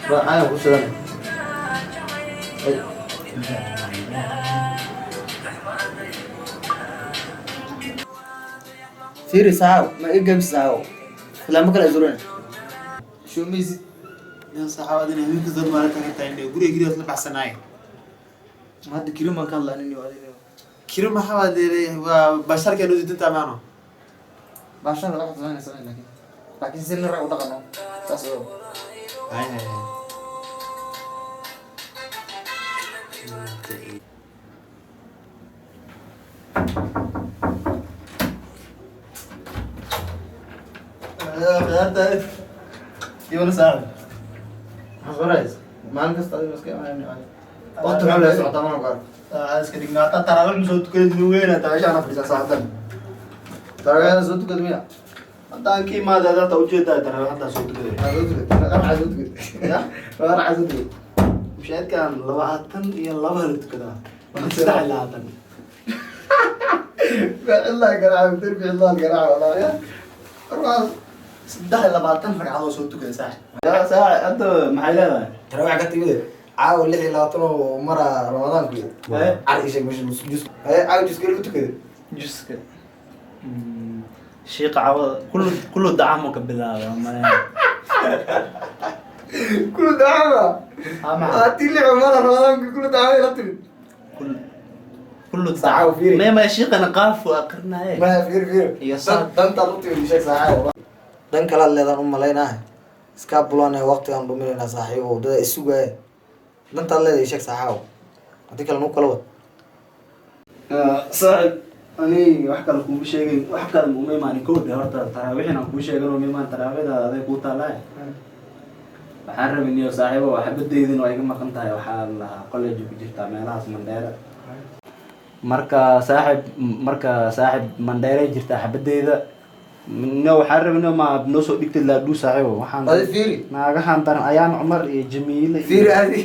Ba aan ku sidan. Fiiri saaxib, ma ii gabi saaxib. Filaamo kale zuran. Shumisi. Nin saxaabada inay habeenka dad maalinta ka tahay guriga guriga la baxsanaay. Hadda kiro maan ka hadlaa nin iyo adiga. Kiro maxaa waa deelay waa basharka inuu dinta maano. Baashan laga xasuusanaysa laakiin si nin rag u dhaqano saas oo. Hay hay. Iyo saaxib. Maxaa soo maalin kasta adiga iska imaanaya. Waqti maxaa la socotaa ma gaar. Iska dhignaa hataa taraawiix soo tukaday nugeena Taasha ana fadhiisan saaxiibtan. Taraawiixda soo tukad miya? Haddaan ka imaada hadda ujeedaa taraawiix hadda soo tukaday. Maxaa soo tukad? Qarxa soo tukad. Ya? Qarxa soo tukad. Mushaahidkan 22 la tukadaa. 23. Ficillah garaac, ficillah garaac walaa. Arwaas. 23 ragcadood soo tukaday saaxib. Yaa saaxib, hadda maxay leedahay? Taraawiix ka timid. Caawa 26 oo mara Ramadaanku. Cali ii sheeg meesha jus. Caawa juska lagu tukaday. Juska. Shiiqa cawada kullu kullu dacaamu ka bilaaba ma Kullu dacaama. Haddii lix mara Ramadaanku kullu dacaama la timid. Kullu Saaxib, fiiri. Ma shiiqana qaafu aqrinaye. Ma fiiri fiiri. Iyo saad. Dantaad u timid ii sheeg saaxiib. Dan kalaad leedaan u malaynahay. Iska bulanaya waqtigaan dhuminaynaa saaxiibow, dada isugaaya. Dantaad leedahay ii sheeg saaxiibow. Haddii kale nagu kala wad. Saaxib, ani wax kale kuuma sheegay, wax kale uma imaanin kowda horta taraawiixin aan kuu sheegan uma imaan taraawiixda aday kuu taallaa. Waxaan rabay niyo saaxiibo xabadeydin waa iga maqan tahay, waxaa lahaa college ku jirtaa meelahaas Mandheera. Marka saaxib, marka saaxib Mandheera jirtaa xabadeyda. No waxaan rabay no ma noo soo dhigtay laadhuu saaxiibo waxaan. Adi fiiri. Naagahan daran ayaan Cumar iyo Jamiile iyo Fiiri adi.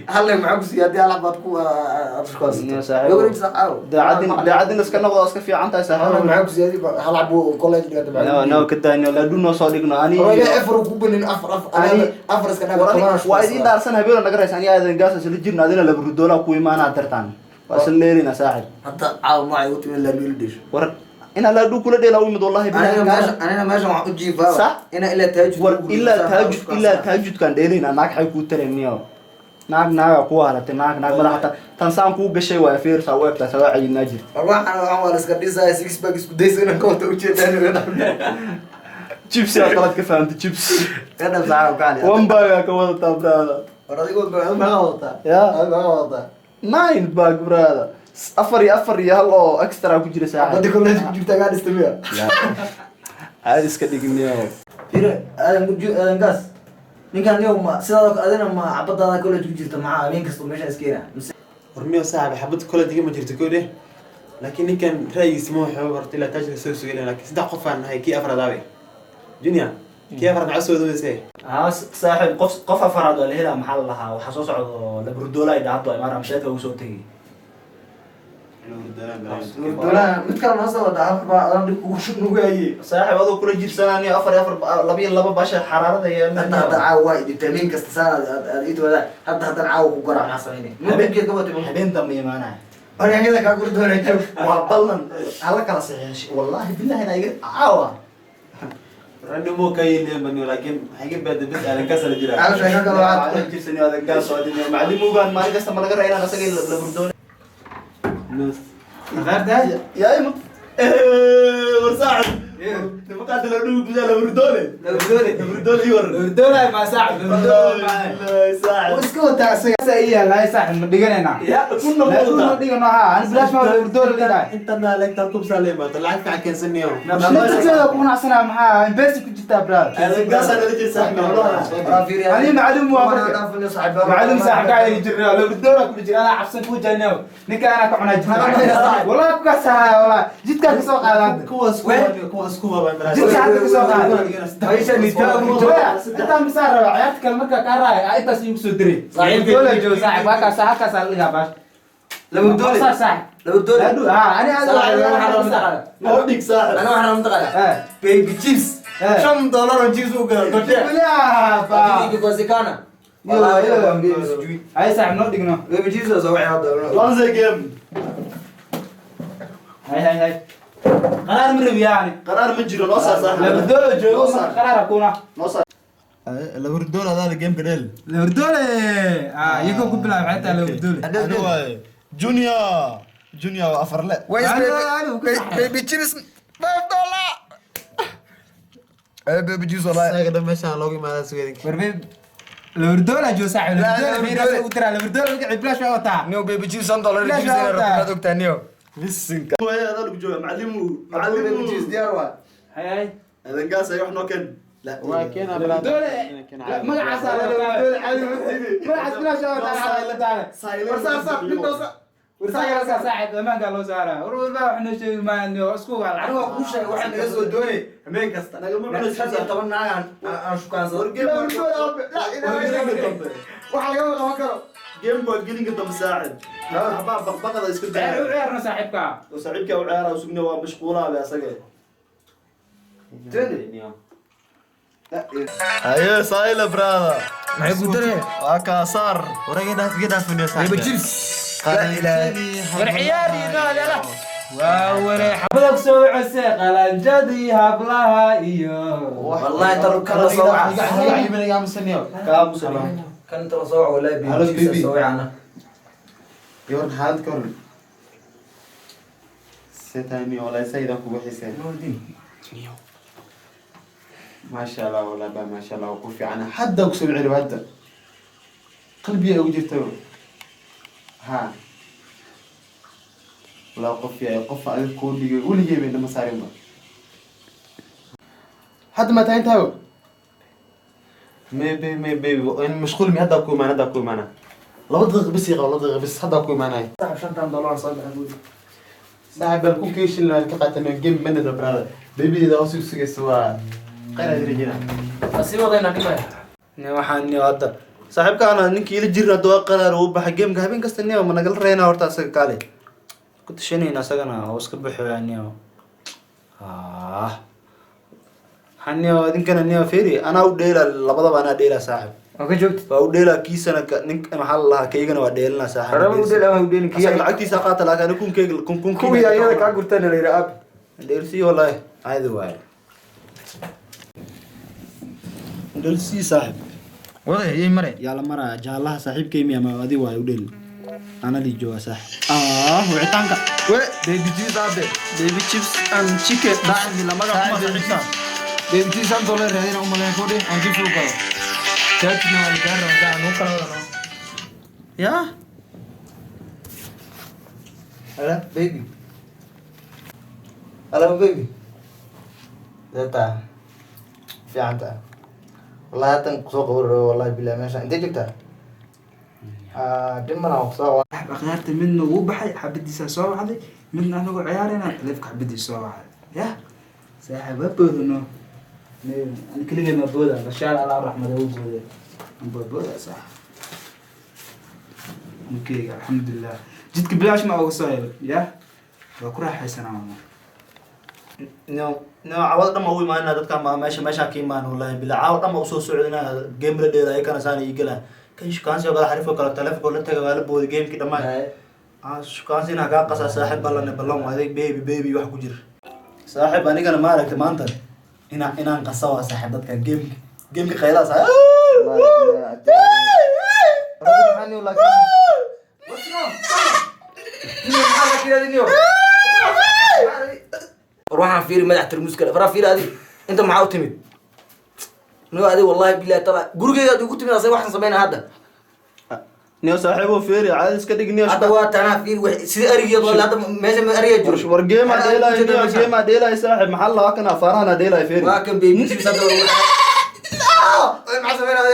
Halle maxaa ku siiyay haddii hal xabaad ku aad isku haysato? Niyo saaxiibo. Gabar saaxiibo. Daacadin daacadin iska noqdo iska fiican tahay Halle saaxiibo. maxaa ku siiyay haddii hal xabo college dhigata maxaa No ku no ka daanyo laadhuu noo soo dhigno ani. War ilaa afar ku banin afar afar afar iska dhaaf toban. Waa idin dhaarsan habeen naga raysan aniga aadan gaas isla jirna adina laba rudoolaa ku imaanaa dartaan. Waa isla leelina saaxib. Hadda caawa ma ay u timid laadhuu la dheesho. War inaa laadhuu kula dheelaa u imid wallahi Aniga billahi. meesha anina meeshan waxaan u jiifaa. Sax? Ina ilaa tahajud. War ilaa tahajud ilaa tahajudkaan dheelayna naag xay kuu tarayniyo. Naag naaga ku halatay naag naag madaxa tan saan kuu gashay waa feersa u egtaa sawa cayinaa jirta. War waxaan waa la iska dhisaya six pack isku dayso inaan ka wata ujeedaan iga dhab. Chips yaa qalad ka fahamtay chips. Iga dhab saaxiib kaali. One bag aa ka wadataa brother. War adigu maxaa wadataa? Ya. Adigu maxaa wadataa? 9 bag brother. 4 iyo 4 iyo hal oo extra ku jira saaxib. Xabadii college ku jirta gaa dhistay miya? Caadi iska dhigniyo. Fiiri aadan ku aadan gaas. Ninkan niyow ma sidaadoo adina ma xabadaada college ku jirta maxaa habeen kasta meesha iska keenaa? Warmiyo saaxib xabad college ma jirto koodhe. Laakiin ninkan ra'yigiisa ma wuxuu horta ilaa taajka soo sugay laakiin saddex qof aan nahay kii afraad aabe. Junior kii afraad maxaa soo wadaysay? Haa saaxib, qof afraad oo la helaa maxaa la lahaa waxaa soo socdo labrudoola ay dhacdo ay maara mashaadka ugu soo tagay. Dolaha mid kale noo soo wadaa hal baa adan dhib kugu shub nugu hayay. Saaxib adoo kula jirsanaani 4 iyo 4 2 iyo 2 basha xaraarada yeelna. Hadda hadda caawa waa idibtay habeen kasta saan aad ii wadaa hadda haddana caawa ku garaac maxaa samaynay? Muddo ka watay Habeen dambe imaanaya. Oryanyada kaa guri doonaa joog. Waa ballan hala kala saxiixay wallahi billahi inaa iga caawa. Random ka yilin bani laakiin waxay ka baad bas aadan ka sala jira. Caawa sheeko kale waxaad Aan jirsani adan gaas oo adin macallimugan maalin kasta ma laga raa inaan asaga labrudoola. Qaarta Ya ima war saaxib. Nimankaas la dhugu gudaa labrudoola. Labrudoola. Labrudoola iyo war. Labrudoola ma saaxib labrudoola ma. Saaxib. Iska wataa isaga iya lahay saaxib ma dhiganaynaa. Ya kunna Laadhuu ma wada. dhigano haa ani bilaash ma labrudoola dhigaay. Intana lagta kubsa leemato lacag fiican keensanayo. Nafteeda ku qanacsanaa maxaa investi ku jirtaa brother. Aadan gaas aan la jir saaxib. Ani macallin waa marka. Macallin saaxib ka ay jirnaa labrudoola ku jira anaa cabsan ku jaanyo ninka anaa ka cunaa jirta. Wallahi ku kasaaya wallahi jidka ka soo qaadan. Kuwaas kuwaas ku waban Jidka hadda ka soo qaadan. Intaan misaa rabaa ciyaarta kale markaa kaa raaya intaas iigu soo diray. Labrudoola joogo saaxib waa kaas halkaas la dhigaa baash. Labrudoola. Saaxib. Labrudoola. Laadhuu haa ani Oo dhig saaxib. Ana waxaan rabaa Eh. baby chips. Eh. $5 oo chips u galo. Bilaa Ikikosekana. Hay saaxib, noo dhigno. Baby Jesus soo wacay hadda. Lanze game. Hay hay hay, qaraar ma rabi yani. Qaraar ma jiro, noo saar saaxib. Labardoole joogo marka qaraara kuna. Noo saar. Labardool adaa la game gadheel. Labardoole ah iyagoo ku bilaabay xataa labardoole. Ani waaye. Junior. Junior waa afar le. Wait, Ano, baby, ano, baby chips, $5. Eh, baby juice wallahi. Isaga dhan meeshaan loogu imaadaa sugeedinka. Warbe labardoole joogo saaxib. La, Labardoole Labardoole. fiiraas ugu tiraa labardoole magaci bilaash waa wataa. Niyo baby juice $5 Bilaash juice waa inay wataa. rabto inaad ogtaa niyo. Bisinka. Waaye adaa lagu joogaa macalimu. Baby Macalimu. juice diyaar waa. Hay hay. Adangaas ay wax noo keen. Waa keenaa. Labardoole magacaasa labardoole magacaas bilaash waa wataa. War saar saar nin noo saar. Warsaagaasa saaxib amaanka loo saaraa. War walba wax noo sheegi maayo isku gaal. Anigu waa kuu sheegay waxaan naga soo doonay habeen kasta. Nagama cunaysid. 15 naag aan shukaansado. La ilaaha illa Allah. Waxa lagama qaban karo. Game waa gelinka dambe saaxib. Habaa baqbaqada iska Ciyaar u daa. ciyaarno saaxiibka. Oo saaxiibka u ciyaara sugna waa mashquulaa be asaga. Haye Saila brother. Maxay ku dareen? Waa kaasaar. Waraga dhaaf iga dhaaf niyo saaxib. Baby chips. La ilaaha. War ciyaar iyo lala. Waa waree xabada ku soo cusay qalanjadii hablaha iyo Wallahi talu kala soo waca. Kaamusaniyo. Kan inta la soo waca wallahi Hello, baby chips baby. soo wacana. Yoran xaalad ka waran. Setani wallahi saydan kugu xiiseen. Maasha Allah wallahi ba maasha Allah ku fiican. Hadda ku soo celiyo hadda. Qalbiga ugu jirta. Ha. Walaa qof yahay qof adiga kuu dhigay weligay bay nama saarin ba. Hadda ma tahay intaa? Maybe maybe in mashquul mi hadda ku imaan hadda ku imaana. 2 daqiiqo bas iqabo, 2 daqiiqo bas hadda ku imaanay. Saaxib, $5 soo baxay buuri. Saaxib bal ku keeshin la ka qaatanay game manada brother. Baby-da hoos u sugaysa waa qayr aad rajina. Sii wadayna dhimaya. Ne waxaan ni hadda saaxiibkaana ninkii ila jirna hadda waa qaraar uu baxay gameka habeen kasta niyo ma nagala reynaa horta asaga kaale Ku tashanayna asagana oo iska baxoyaa niyo. Ah. Waxaan niyo idinkana niyo fiiri anaa u dheela labadaba anaa dheela saaxib. Waa ka joogtid. Waa u dheela kiisana nink maxaa la lahaa kaygana waa dheelina saaxib. Haraba u dheel ama u dheelin Asaga lacagtiisa qaata laakiin aniga kunkeyga kun kun kuwii ayada kaa gurteen la yidhi ab. Dheelsii wallahi. Caadi waaye. Dheelsii saaxib. Waday yay mare. Yaa la maraa jaalaha saaxiibkay miya ma adi waay u dheel anadii jooga saaxib ah wicitaanka. We baby juice abe. Baby chips and chicken saaxib la magac kuma saaxiibta. Baby juice $5 raadina u malayn kudhi aan chips u galo. Jaajina waa la gaar rabaa aan u kala wadano. Ya. Hello baby. Hello baby. Zeta. Fiicanta. Wallahi haatan kusoo qaban rabo wallahi billahi meesha intee joogtaa? Ah, dhib mana waa kusoo qaban. Saaxib akhyaarta midna wuu baxay xabadiisa soo wacday midna anagoo ciyaarayna taleefka xabadiisa soo wacday. Yah saaxib waa boodano. Ani keligay ma booda bashaar allah raxmada wuu booday. Aan boodbooda saaxib. Ninkeyga alxamdulilah jidka bilaash ma uga soo helay. Yah waa ku raaxaysanaa wallah. No no cawada dhan ma u imaanina dadka ma meesha meeshaan ka imaan wallahi bilaa caawa dhan ma usoo socdina game la dheelay kana saan ii galaan kan shukaansi oo kale xariifoo kale taleefonka la taga waa la booday gamekii dhammaan. Ah shukaansi inaa kaa qasaa saaxiib ballan ballan waa adeeg baby baby wax ku jira saaxiib anigana ma aragtay maanta inaan qasa waa saaxiib dadka gameka gameka qaylaha saaxiib. Maxaa niyo laakiin? Niyo maxaa laakiin adi niyo? War waxaan fiiri madax tarmuus kale faraa fiiri adi inta maxaa u timid niyo adi wallahi billahi tala gurigeyga aad igu timid asaga waxaan sameynaa hadda. Niyo saaxiibo fiiri caadi iska dhig niyo. Hadda waa tanaa fiiri sidii arigeed wallahi hadda meesha ma ariga jiro. War game aa dheelay niyo game aa dheelay saaxiib maxaa la kana faarahan aa dheelay fiiri. Waa kan baby chips hadda maxaa sameynaa?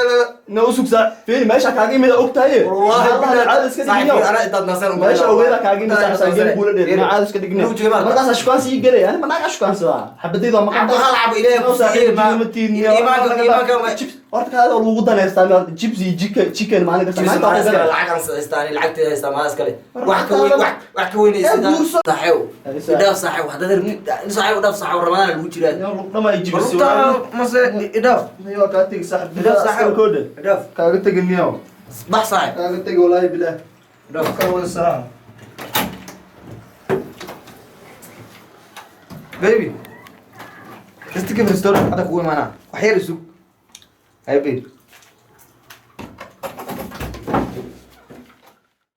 No usug saaxiib fiiri meesha kaaga imid og tahay. Wallahi caadi iska dhig niyo. saaxiib anaa intaad nasan Meesha ogeeda kaaga imid saaxiib saaxiib game kuula dheer niyo caadi iska dhig niyo. Nuujiga maarta. Markaas shukaansi ii gelay ani ma naga shukaansadaa xabadayda waa maqan. Cabdo hal cabo ilaahay ku saaxiib siiyey ma tiin niyo. Iimaanka chips horta kaada lagu daneystaa niyo chips iyo chicken chicken maalin kasta chips maanta maxaa waa iskale gadaa. lacag aan haystaan lacagteeda haystaa maxaa iskale wax ka weyn wax ka weynaysa. Ee, guurso. Saaxiib Saaxiib. idhaaf saaxiib haddaad rabtid saaxiib idhaaf saaxiib ramadaan lagu jiraa. Niyo lugdhama ay jibisay. Rugta mase idhaaf. Niyo waa kaa tegi saaxiib. Idhaaf saaxiib. Koodhe. Idhaaf. Kaaga tegi niyow. Bax saaxib. Kaaga tegi wallaahi bilaah. Idhaaf. Kala wada salaam. Baby, just give me story. Hadda kugu imaanaa. Wax yar isug. Hey baby.